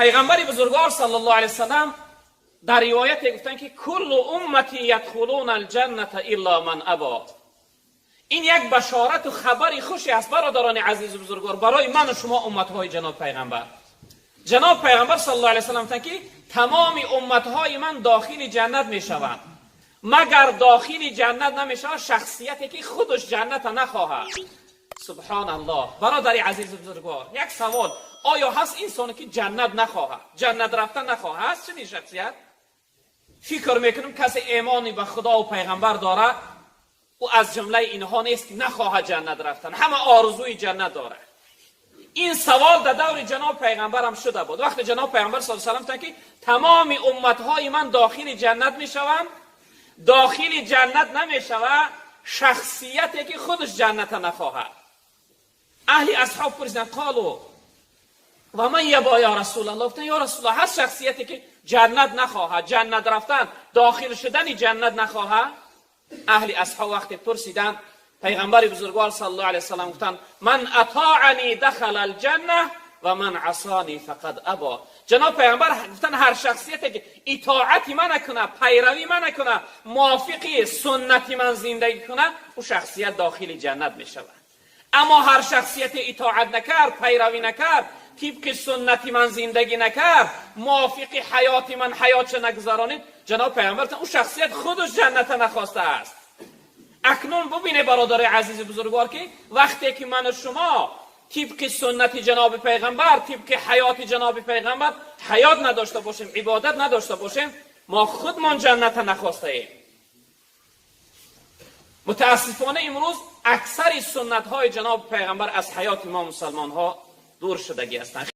Пайғамбари бузургвор саллаллоҳу алайҳи васаллам дар ривояте гуфтанд, ки كل أمتي يدخلون الجنة إلا من أبى. Ин як башорату хабари хуши аст, бародарони азизу бузургвор, барои ману шумо, умматҳои ҷаноб пайғамбар. Ҷаноб пайғамбар саллаллоҳу алайҳи васаллам гуфтанд, ки тамоми умматҳои ман дохили ҷаннат мешаванд, магар дохили ҷаннат намешавад шахсияте, ки худаш ҷанната нахоҳад. Субҳоналлоҳ! Бародари азизу бузургвор, як савол: оё ҳаст инсоне, ки ҷаннат нахоҳад, ҷаннат рафта нахоҳад? Ҳаст чунин шахсият? Фикр мекунам, касе эмони ба Худову пайғамбар дорад, ӯ аз ҷумлаи инҳо нест, ки нахоҳад ҷаннат рафтан. Ҳама орзуи ҷаннат дорад. Ин савол дар даври ҷаноб пайғамбарам шуда буд. Вақте ҷаноб пайғамбар с салам гуфтанд, ки тамоми умматҳои ман дохили ҷаннат мешаванд, дохили ҷаннат намешавад шахсияте, ки худаш ҷанната нахоҳад. Аҳли асҳоб пурсиданд: قالوا ومن يأبى يا رسول الله؟ Гуфтанд: ё Расулаллоҳ, ҳаст шахсияте, ки ҷаннат нахоҳад, ҷаннат рафтан, дохил шудани ҷаннат нахоҳад? Аҳли асҳоб вақте пурсиданд, пайғамбари бузургвор саллаллоҳу алайҳи васаллам гуфтанд: من أطاعني دخل الجنة ومن عصاني فقد أبى. Ҷаноб пайғамбар гуфтанд: ҳар шахсияте, ки итоати мана куна, пайравӣ мана куна, мувофиқи суннати ман зиндагӣ куна, ӯ шахсият дохили ҷаннат мешавад. Аммо ҳар шахсияте итоат накард, пайравӣ накард, тибқи суннати ман зиндагӣ накард, мувофиқи ҳаёти ман ҳаётша нагузаронид, ҷаноб пайғамбар, ӯ шахсият худаш ҷанната нахостааст. Акнун бубине, бародари азизи бузургвор, ки вақте ки ману шумо тибқи суннати ҷаноби пайғамбар, тибқи ҳаёти ҷаноби пайғамбар ҳаёт надошта бошем, ибодат надошта бошем, мо худмон ҷанната нахостаем. Мутаассифона, имрӯз аксари суннатҳои ҷаноби пайғамбар аз ҳаёти мо мусалмонҳо дур шудагӣ ҳастанд.